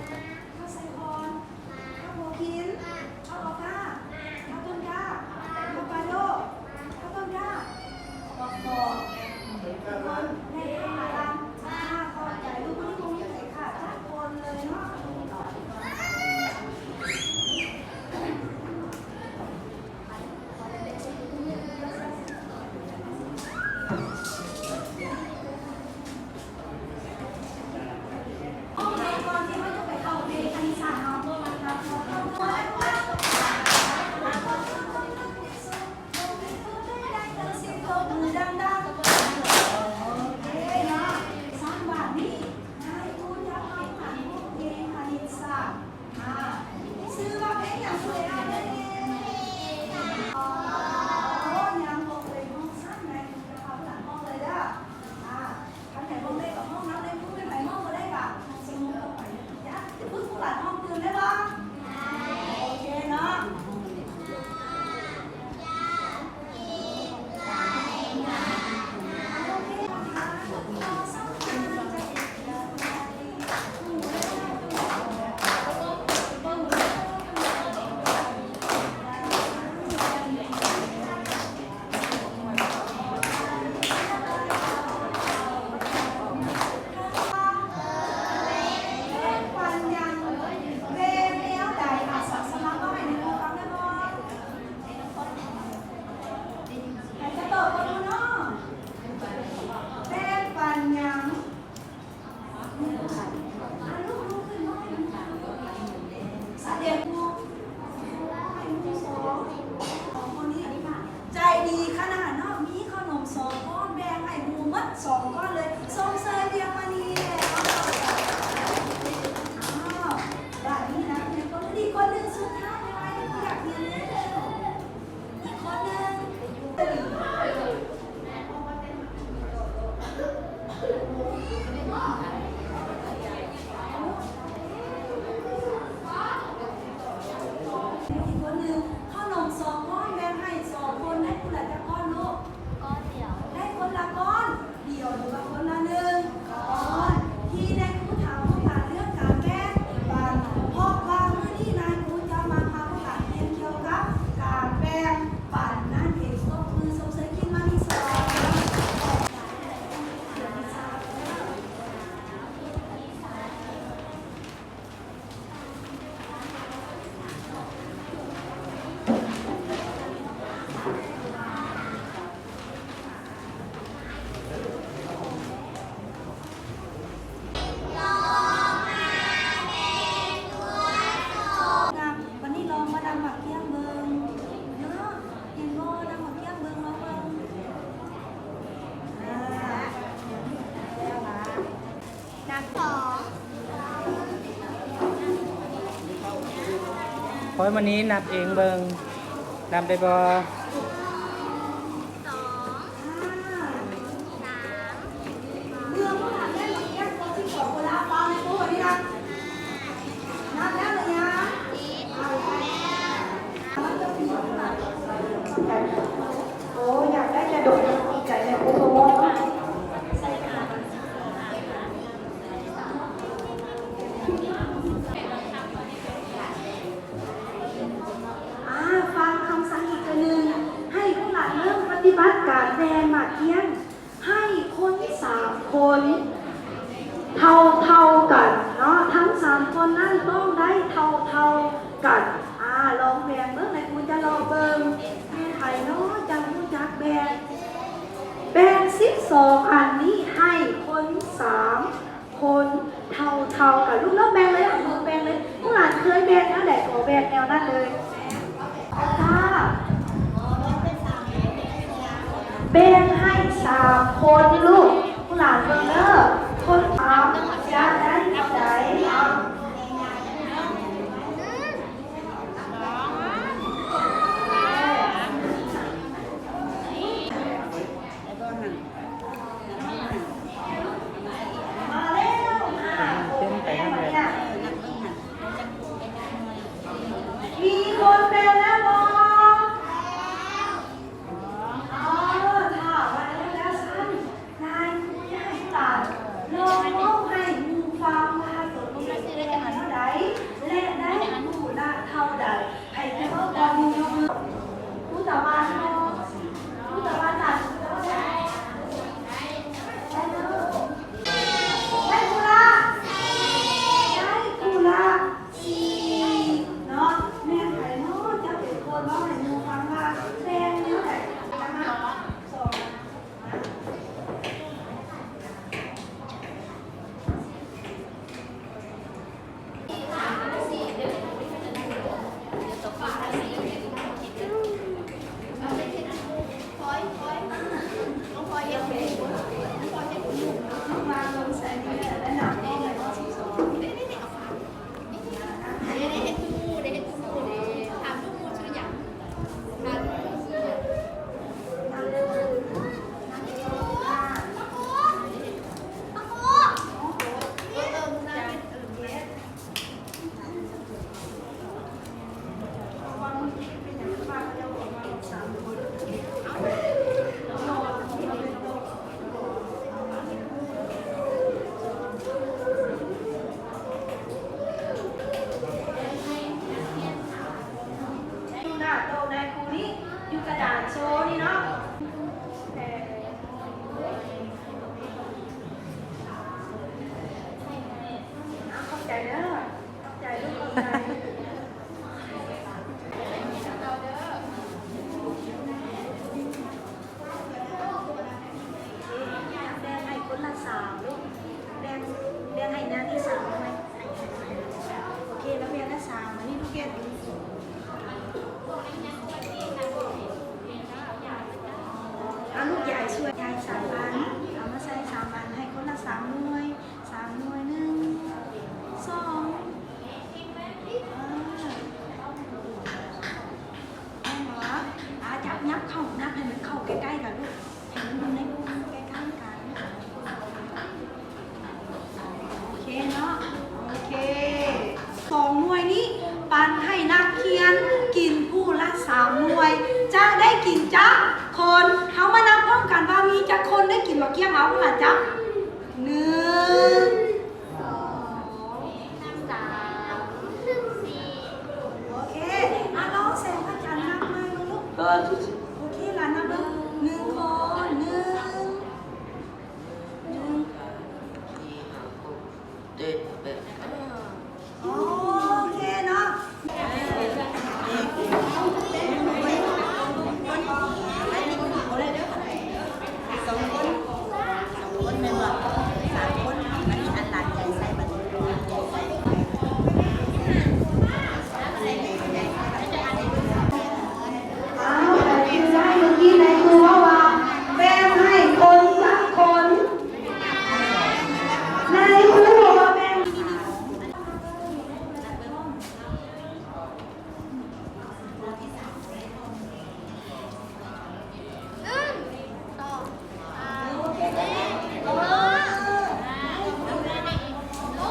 ເຂົ້າໄຊຄອນ ເຂົ້າຫົວຂີນ ເຂົ້າອອກກ້າ ເຂົ້າຕົ້ນກ້າ ເຂົ້າປາໂດ ເຂົ້າຕົ້ນກ້າ ອອກດອກ ໃນເຂົ້າອາລັນ. ອ່າ ຂອບໃຈລູກ. ມື້ນີ້ບໍ່ມີໃຜຂາດຈັກຄົນເລີຍເນາະ. ອ່າ ຊື່ວ່າເພງຫຍັງ? ຜູ້ໃດອ່ານໄດ້ແດ່? ໂອ້ ຍັງບໍ່ເຄີຍຮ້ອງຊ້ຳໃດ ເຂົ້າຫຼັງຮ້ອງເລີຍເດີ້. ອ່າ ຄັນໃຜຮ້ອງໄດ້ກໍຮ້ອງນຳ ໃນຜູ້ເປັນໃຜຮ້ອງບໍ່ໄດ້ກໍສົ່ງລົງໄປຈ້າ. ເພິ່ນຜູ້ຫຼານຮ້ອງຕື່ມໄດ້ບໍ່? ໂອເຄເນາະ. ໃຜຈະຕອບກໍຮູ້ເນາະ ແປງປັນຫຍັງ? ອາ ລຸກ ລຸກຂຶ້ນ ສະແດງ ໃຫ້ໝູ່ສອງ ສອງຄົນນີ້ ໃຈດີຂະໜາດເນາະ ມີເຂົ້າໜົມສອງກ້ອນ ແບ່ງໃຫ້ໝູ່ໝົດສອງກ້ອນເລີຍ. ຊົມເຊີຍພຽງປານນີ້ແຫຼະເນາະ. ອ້າວ ບາດນີ້ນະ ຄົນນີ້ຄົນໜຶ່ງສຸດທ້າຍ ໃຜຢາກຮຽນແດ່? ອີກຄົນໜຶ່ງ ອີກຄົນໜຶ່ງ ເຂົ້າໜົມສອງກ້ອນ ແບ່ງໃຫ້ສອງຄົນ ໄດ້ຄົນລະຈັກກ້ອນລູກ? ກ້ອນດຽວ ໄດ້ຄົນລະກ້ອນ ດຽວ ຫຼືວ່າຄົນລະໜຶ່ງກ້ອນ ທີ່ນາຍຄູຖາມພວກຫຼານເລື່ອງການແບ່ງປັນ ເພາະວ່າມື້ນີ້ນາຍຄູຈະມາພາພວກຫຼານຮຽນກ່ຽວກັບການແບ່ງປັນນັ້ນເອງ. ຕົບມືຊົມເຊີຍກິນມານີສອນ. ງາມ ບັດນີ້ລອງມານຳໝາກກ້ຽງເບິ່ງເນາະ ເຫັນບໍ່? ນຳໝາກກ້ຽງເບິ່ງ ລອງເບິ່ງ ອ່າ. ນັບສອງ ໂອ້ຍ ມື້ນີ້ນັບເອງເບິ່ງ ນັບໄດ້ບໍ່? ສອງ ສາມ ນັບແລ້ວຫຼືຍັງ? ໂອ້ ຢາກໄດ້ຢາດົມໃຈໃນໂອໂຕໂມດເນາະ. ອ່າ ຟັງຄຳສັ່ງອີກເທື່ອໜຶ່ງ ໃຫ້ພວກຫຼານເລີ່ມປະຕິບັດການແບ່ງໝາກກ້ຽງ ໃຫ້ຄົນສາມຄົນເທົ່າໆກັນເນາະ. ທັງສາມຄົນນັ້ນຕ້ອງໄດ້ເທົ່າໆກັນ. ອ່າ ລອງແບ່ງເບິ່ງ ນາຍຄູຈະລອງເບິ່ງ ແມ່ນໃຜເນາະ ຈະຮູ້ຈັກແບ່ງ. ແບ່ງສິບສອງອັນນີ້ໃຫ້ຄົນສາມ ຄົນເທົ່າໆກັນ. ລູກເລີ່ມແບ່ງເລີຍ ລູກແບ່ງເລີຍ. ພວກຫຼານເຄີຍແບ່ງແນວໃດກໍແບ່ງແນວນັ້ນເລີຍ. ແບ່ງໃຫ້ສາມຄົນລູກ. ພວກຫຼານເບິ່ງເດີ ຄົນສາມຈະໄດ້ເທົ່າໃດ? ມາແລ້ວ ເຕັ້ນໄປທາງໃດ? ມີຄົນແບ່ງແລ້ວບໍ່? ເອີ ຖ້າວ່າແລ້ວຊັ້ນ ນາຍຄູຈະໃຫ້ຫຼານ ໃສ່ສາມອັນ ເອົາມາໃສ່ສາມອັນ ໃຫ້ຄົນລະສາມໜ່ວຍ ສາມໜ່ວຍ ໜຶ່ງ ສອງ ອ່າ ແມ່ນບໍ່? ອ່າ ຈັບ ຫຍັບເຂົ້າ ຫຍັບໃຫ້ມັນເຂົ້າໃກ້ໆກັນລູກ ໃຫ້ມັນຢູ່ໃນກຸ່ມໃກ້ໆກັນ ໂອເຄເນາະ ໂອເຄ ສອງໜ່ວຍນີ້ປັນໃຫ້ນັກຮຽນກິນຜູ້ລະສາມໜ່ວຍ ຈະໄດ້ກິນຈັກຄົນ? ເຮົາມານັບພ້ອມກັນວ່າມີຈັກຄົນໄດ້ກິນໝາກກ້ຽງ ເອົາ ລະຈັບ ໜຶ່ງ ສອງ ສາມ ສີ່ ໂອເຄ ອາ ລອງແສງພະຈັນນັບໃໝ່ເບິ່ງລູກ ເອີ ໂອເຄ ລະນັບເບິ່ງ ໜຶ່ງຄົນ ໜຶ່ງ ໜຶ່ງ ສອງ ສາມ ສີ່ ຫ້າ ຫົກ ເຈັດ ແປດ ເກົ້າ ໂອເຄເນາະ ສອງຄົນ ສອງຄົນແມ່ນບໍ່? ສາມຄົນ ອັນນີ້ອັນຫຼານໃຫຍ່ໃສ່ ບັດນີ້ຫຼານໃຫຍ່ໃສ່ ອ້າວ ໃຜຄືໄດ້ ເມື່ອກີ້ນາຍຄູເວົ້າວ່າ ແບ່ງໃຫ້ຄົນຈັກຄົນ? ນາຍຄູບອກວ່າແບ່ງ ໜຶ່ງ ສອງ ສາມ ສີ່ ຫ້າ ຫົກ ເຈັດ ແປດ ເກົ້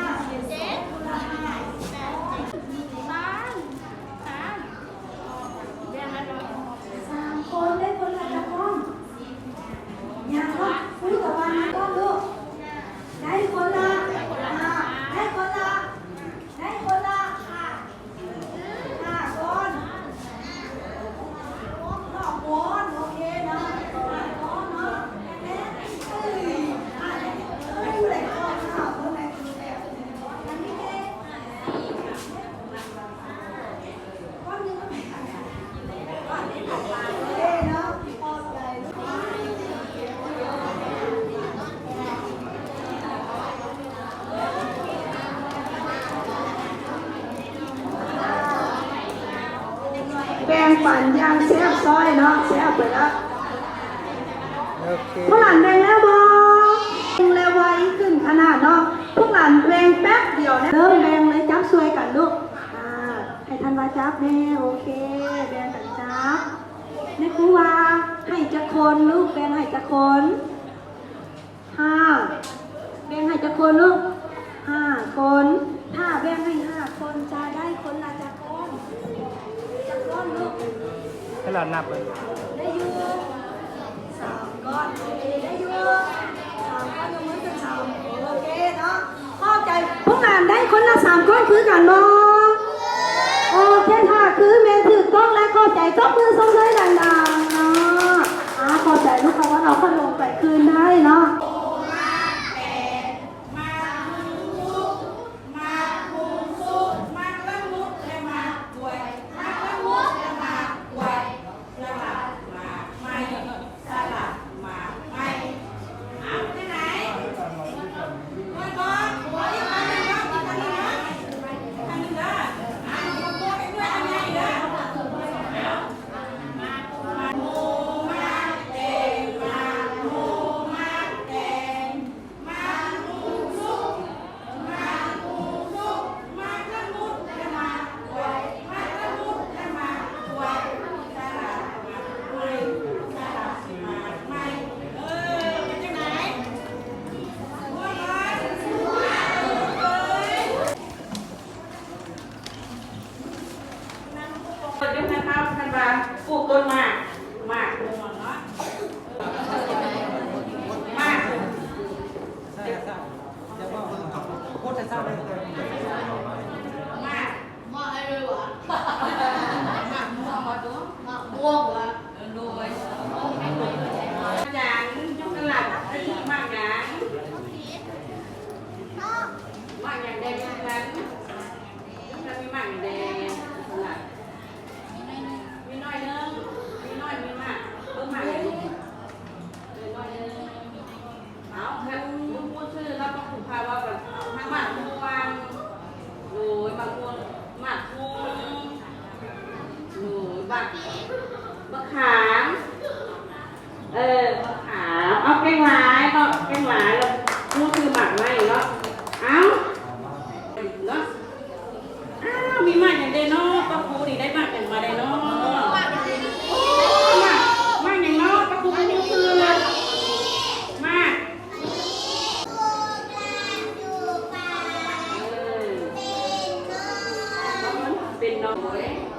າ ສິບ ສິບເອັດ ສິບສອງ ສິບສາມ ສາມ ສາມຄົນ ໄດ້ຄົນລະຈັກກ້ອນ? ຍັງເນາະ ຄຸຍກັບວ່າຍັງກ້ອນລູກ ໄດ້ຄົນລະ ອ່າ ໄດ້ຄົນລະ ໄດ້ຄົນລະ ຫ້າ ຫ້າກ້ອນ ຫ້າກ້ອນ ໂອເຄເນາະ ຫ້າກ້ອນເນາະ ແມ່ນ ເອີຍ ອ່າ ເອີຍ ຜູ້ໃດກ້ອນ ຫ້າຄົນໃດ ອັນນີ້ເອງ ແບ່ງປັນຢ່າງແຊບຊ້ອຍເນາະ ແຊບໄປລະ ໂອເຄ ພວກຫຼານແບ່ງແລ້ວບໍ່? ແບ່ງແລ້ວໄວຂຶ້ນຂະໜາດເນາະ ພວກຫຼານແບ່ງແປັບດຽວນະ ເລີ່ມແບ່ງເລີຍ ຈັບຊ່ວຍກັນລູກ ອ່າ ໃຫ້ທັນວາຈັບແນ່ ໂອເຄ ແບ່ງກັນຈັບ ແມ່ຄູວ່າໃຫ້ຈັກຄົນລູກ ແບ່ງໃຫ້ຈັກຄົນ? ຫ້າ ແບ່ງໃຫ້ຈັກຄົນລູກ? ຫ້າຄົນ ຖ້າແບ່ງໃຫ້ຫ້າຄົນ ຈະໄດ້ຄົນລະຈັກກ້ອນ? ຈັກກ້ອນລູກ? ໃຫ້ຫຼານນັບເບິ່ງ ໄດ້ຢູ່ ສາມກ້ອນ ໂອເຄ ໄດ້ຢູ່ ສາມກ້ອນ ຍົກມືຂຶ້ນ ສາມ ໂອເຄເນາະ ຂອບໃຈ ພວກຫຼານໄດ້ຄົນລະສາມກ້ອນຄືກັນບໍ່? ໂອເຄ ຖ້າຄືແມ່ນຖືກຕ້ອງແລະ ຂອບໃຈ ຕົບມືຊົມເຊີຍດັງໆເນາະ ອ່າ ຂອບໃຈລູກ ເພາະວ່າເຮົາກໍລົງໄປຄືນໄດ້ເນາະ. ເພິ່ນວ່າປູກຕົ້ນໝາກ ໝາກມ່ວງເນາະ ໝາກ ໝາກ ໝາກມ່ວງຫວາ? ໝາກມ່ວງຫວາ? ໂດຍ ອາຈານ ຢູ່ຕະຫຼາດ ໝາກຫຍັງ? ໝາກຫຍັງແດ່ຢູ່ນັ້ນ? ມັນມີໝາກແດງ ມີໜ້ອຍໜຶ່ງ ມີໜ້ອຍ ມີໝາກ ເບິ່ງໝາກ ເອີ ໜ້ອຍໜຶ່ງ ເອົາ ຄັນບໍ່ຮູ້ຊື່ ເຮົາຕ້ອງຜູກຜ້າເວົ້າກັນ ໝາກມ່ວງ ໂດຍ ໝາກມ່ວງ ໝາກທຸ່ງ ໂດຍ ບັກ ບັກຂາມ ເອີ ບັກ ແມ່ນຫວານລະ ຮູ້ຊື່ໝາກໄມ້ເນາະ. ເອົ້າ ເນາະ ອ້າວ ມີໝາກຫຍັງແດ່ເນາະ? ປ້າຄູນີ້ໄດ້ໝາກຫຍັງມາແດ່ເນາະ? ໂອ້ ໝາກ ໝາກຫຍັງເນາະ? ປ້າຄູບໍ່ຮູ້ຊື່ເລີຍ. ໝາກ ເອີ ເປັນໜໍ່.